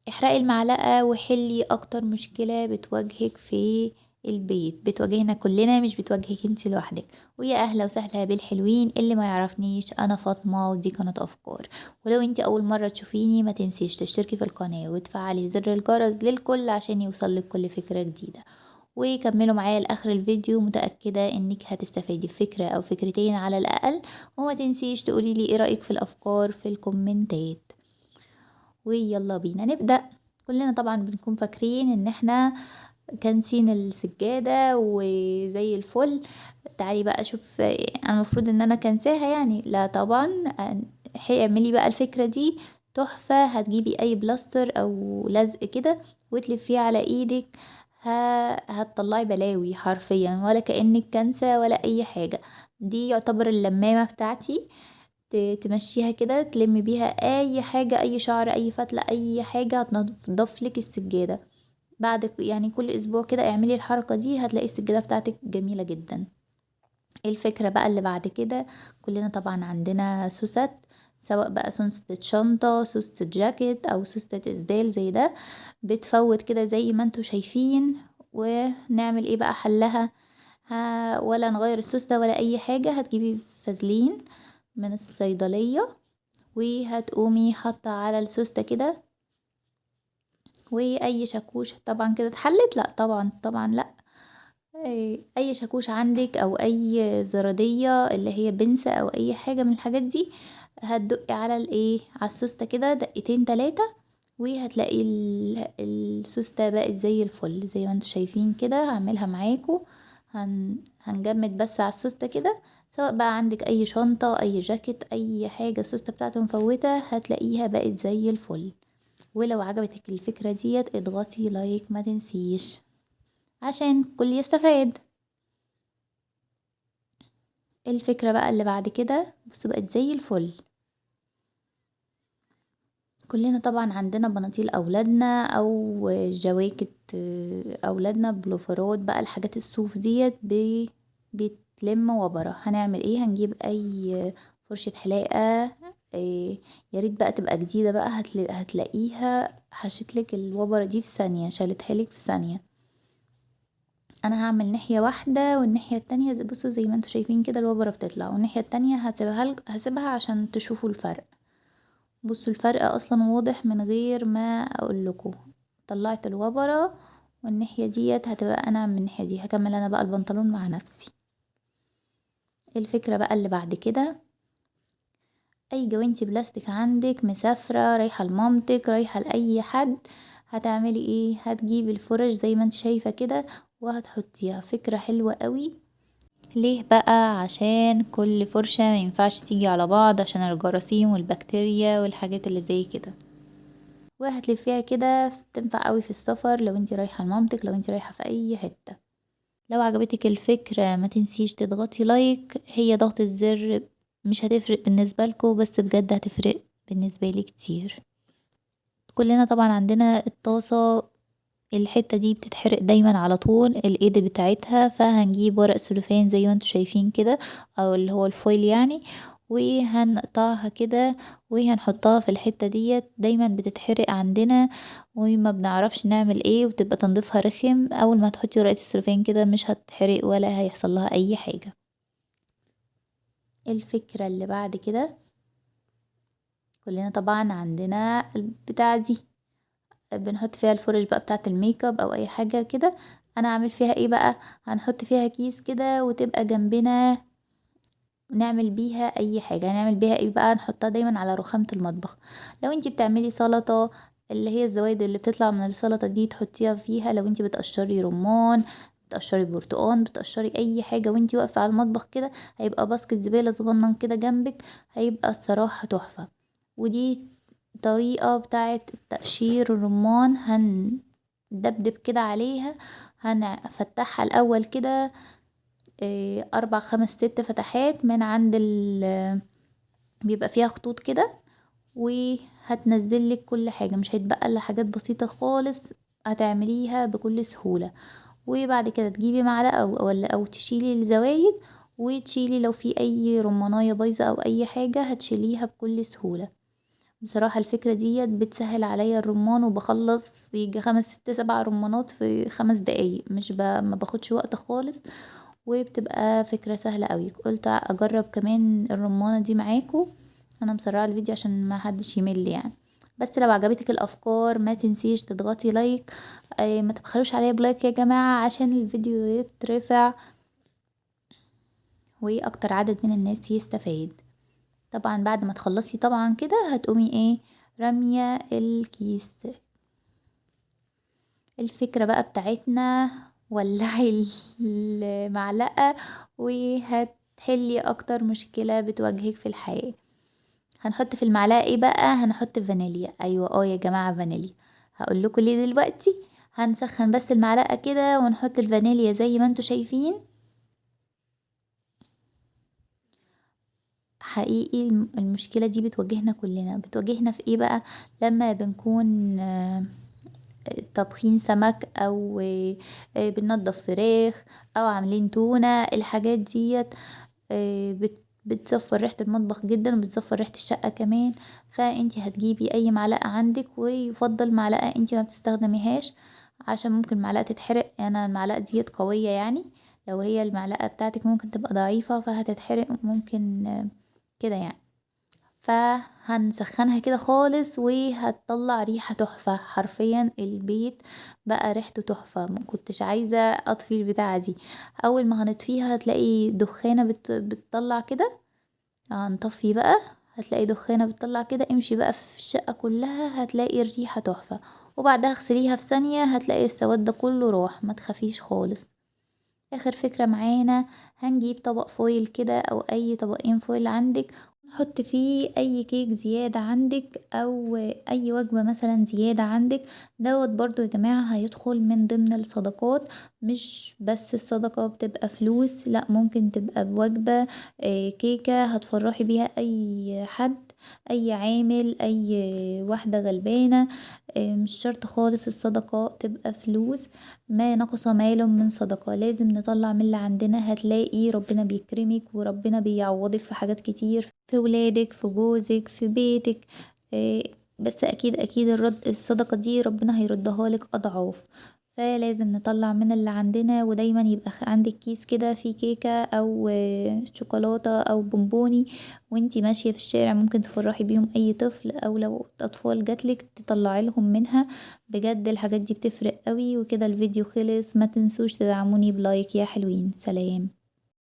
احرقي المعلقة وحلي اكتر مشكلة بتواجهك في البيت، بتواجهنا كلنا مش بتواجهك انت لوحدك. ويا اهلا وسهلا بالحلوين اللي ما يعرفنيش، انا فاطمة ودي قناة افكار. ولو انت اول مرة تشوفيني ما تنسيش تشتركي في القناة وتفعلي زر الجرس للكل عشان يوصلك كل فكرة جديدة. وكملوا معايا لاخر الفيديو، متأكدة انك هتستفادي بفكرة او فكرتين على الاقل. وما تنسيش تقولي لي ايه رأيك في الافكار في الكومنتات. ويلا بينا نبدأ. كلنا طبعا بنكون فاكرين ان احنا كانسين السجادة وزي الفل. تعالي بقى شوف، انا المفروض ان انا كنساها يعني؟ لا طبعا. اعملي بقى الفكرة دي تحفة. هتجيبي اي بلاستر او لزق كده وتلفيه على ايدك، هتطلعي بلاوي حرفيا، ولا كأنك كنسة ولا اي حاجة. دي يعتبر اللمامة بتاعتي، تمشيها كده تلمي بيها اي حاجة، اي شعر، اي فتلة، اي حاجة هتنضف لك السجادة. بعد كل اسبوع كده اعملي الحركة دي، هتلاقي السجادة بتاعتك جميلة جدا. الفكرة بقى اللي بعد كده، كلنا طبعا عندنا سوست، سواء بقى سوستة شنطة، سوستة جاكيت، او سوستة اسدال زي ده، بتفوت كده زي ما انتوا شايفين. ونعمل ايه بقى حلها؟ ولا نغير السوستة ولا اي حاجة. هتجيبي فازلين من الصيدلية وهتقومي حاطة على السوستة كده، واي شاكوش. طبعا كده اتحلت؟ لا طبعا، طبعا لا. اي شاكوش عندك او اي زرادية اللي هي بنسة او اي حاجة من الحاجات دي، هتدقي على الايه، على السوستة كده دقتين تلاتة، وهتلاقي السوستة بقت زي الفل زي ما انتوا شايفين كده. هعملها معاكم، هنجمد بس على السوستة كده. سواء بقى عندك اي شنطة، اي جاكيت، اي حاجة السوستة بتاعته مفوتة، هتلاقيها بقت زي الفل. ولو عجبتك الفكرة ديت اضغطي لايك ما تنسيش عشان الكل يستفاد. الفكرة بقى اللي بعد كده، بصوا بقت زي الفل. كلنا طبعا عندنا بناطيل اولادنا او جواكت اولادنا، بلوفرات بقى، الحاجات الصوف ديت بتلم وبره. هنعمل ايه؟ هنجيب اي فرشة حلاقة، يا ريت بقى تبقى جديدة بقى، هتلاقيها حشتلك الوبرة دي في ثانية، شالتها لك في ثانية. انا هعمل ناحية واحدة والناحية التانية بصوا زي ما انتوا شايفين كده الوبرة بتطلع، والناحية التانية هسيبها عشان تشوفوا الفرق. بصوا الفرق اصلا واضح من غير ما اقول لكم. طلعت الوبرة والناحية ديت هتبقى انعم من الناحية دي. هكمل انا بقى البنطلون مع نفسي. الفكرة بقى اللي بعد كده، اي جوانتي بلاستيك عندك، مسافرة، رايحة لمامتك، رايحة لأي حد، هتعملي ايه؟ هتجيبي الفرش زي ما انت شايفة كده وهتحطيها. فكرة حلوة قوي. ليه بقى؟ عشان كل فرشة ما ينفعش تيجي على بعض عشان الجراثيم والبكتيريا والحاجات اللي زي كده. وهتلفيها كده، تنفع قوي في السفر لو انت رايحة لمامتك، لو انت رايحة في اي حتة. لو عجبتك الفكرة ما تنسيش تضغطي لايك، هي ضغطة زر مش هتفرق بالنسبة لكم، بس بجد هتفرق بالنسبة لي كتير. كلنا طبعا عندنا الطاسة الحتة دي بتتحرق دايما على طول الايد بتاعتها، فهنجيب ورق سلوفان زي ما انتوا شايفين كده، او اللي هو الفويل يعني، وهنقطعها كده وهنحطها في الحتة ديت. دايما بتتحرق عندنا وما بنعرفش نعمل ايه، وبتبقى تنظيفها رخم. اول ما تحطي ورقة السلوفان كده مش هتتحرق ولا هيحصل لها اي حاجة. الفكرة اللي بعد كده، كلنا طبعا عندنا البتاعة دي بنحط فيها الفرش بقى بتاعة الميك اب او اي حاجة كده. انا هعمل فيها ايه بقى؟ هنحط فيها كيس كده وتبقى جنبنا، نعمل بيها اي حاجة. هنعمل بيها ايه بقى؟ نحطها دايما على رخامة المطبخ. لو انتي بتعملي سلطة، اللي هي الزوايد اللي بتطلع من السلطة دي تحطيها فيها. لو انتي بتقشري رمان، بتقشري برتقان، بتقشري اي حاجة وانتي واقفة على المطبخ كده، هيبقى باسكت زبالة صغنن كده جنبك، هيبقى الصراحة تحفة. ودي طريقة بتاعة تقشير الرمان، هندبدب كده عليها، هنفتحها الأول كده، 4 5 6 فتحات من عند بيبقى فيها خطوط كده، وهتنزلك كل حاجة، مش هيتبقى إلا حاجات بسيطة خالص هتعمليها بكل سهولة. وبعد كده تجيبي معلقة أو تشيلي الزوايد، وتشيلي لو في أي رماناية بايظة أو أي حاجة هتشيليها بكل سهولة. بصراحة الفكرة ديت بتسهل عليا الرمان وبخلص يجي 5 6 7 رمانات في 5 دقايق، مش ما باخدش وقت خالص، وبتبقى فكرة سهلة قوي. قلت اجرب كمان الرمانة دي معاكم، انا مسرعة الفيديو عشان ما حدش يمل. بس لو عجبتك الافكار ما تنسيش تضغطي like، ما تبخلوش عليا ب like يا جماعة عشان الفيديو يترفع واكتر عدد من الناس يستفاد. طبعا بعد ما تخلصي طبعا كده هتقومي رامية الكيس. الفكرة بقى بتاعتنا، ولعي المعلقة وهتحلي اكتر مشكلة بتواجهك في الحياة. هنحط في المعلقة ايه بقى؟ هنحط فانيليا. ايوه يا جماعة فانيليا، هقول لكم ليه دلوقتي. هنسخن بس المعلقة كده ونحط الفانيليا زي ما انتوا شايفين. حقيقي المشكلة دي بتواجهنا كلنا. بتواجهنا في ايه بقى؟ لما بنكون طابخين سمك او، بننضف فراخ او عاملين تونة، الحاجات ديت، بتزفر ريحة المطبخ جدا وبتزفر ريحة الشقة كمان. فانتي هتجيبي اي معلقة عندك، ويفضل معلقة انتي ما بتستخدميهاش عشان ممكن المعلقة تتحرق. انا المعلقة ديت قوية لو هي المعلقة بتاعتك ممكن تبقى ضعيفة فهتتحرق ممكن كده. فهنسخنها كده خالص وهتطلع ريحة تحفة، حرفيا البيت بقى ريحته تحفة، ما كنتش عايزة اطفي البتاعة دي. اول ما هنطفيها هتلاقي دخانة بتطلع كده، هنطفي بقى هتلاقي دخانة بتطلع كده، امشي بقى في الشقة كلها هتلاقي الريحة تحفة. وبعدها اغسليها في ثانية هتلاقي السواد ده كله راح، ما تخافيش خالص. اخر فكرة معانا، هنجيب طبق foil كده او اي طبقين foil عندك، نحط فيه اي كيك زيادة عندك او اي وجبة مثلا زيادة عندك. دوت برضو يا جماعة هيدخل من ضمن الصدقات، مش بس الصدقة بتبقى فلوس، لا ممكن تبقى بوجبة، كيكة هتفرحي بيها اي حد، اي عامل، اي واحدة غلبانة. مش شرط خالص الصدقة تبقى فلوس. ما نقص مال من صدقة، لازم نطلع من اللي عندنا. هتلاقي ربنا بيكرمك وربنا بيعوضك في حاجات كتير، في ولادك، في جوزك، في بيتك، بس اكيد اكيد الصدقة دي ربنا هيردها لك اضعاف. فلازم نطلع من اللي عندنا، ودايما يبقى عندك كيس كده فيه كيكة او شوكولاتة او بونبوني، وانتي ماشية في الشارع ممكن تفرحي بيهم اي طفل، او لو اطفال جاتلك تطلعي لهم منها. بجد الحاجات دي بتفرق قوي. وكده الفيديو خلص، ما تنسوش تدعموني بلايك يا حلوين. سلام.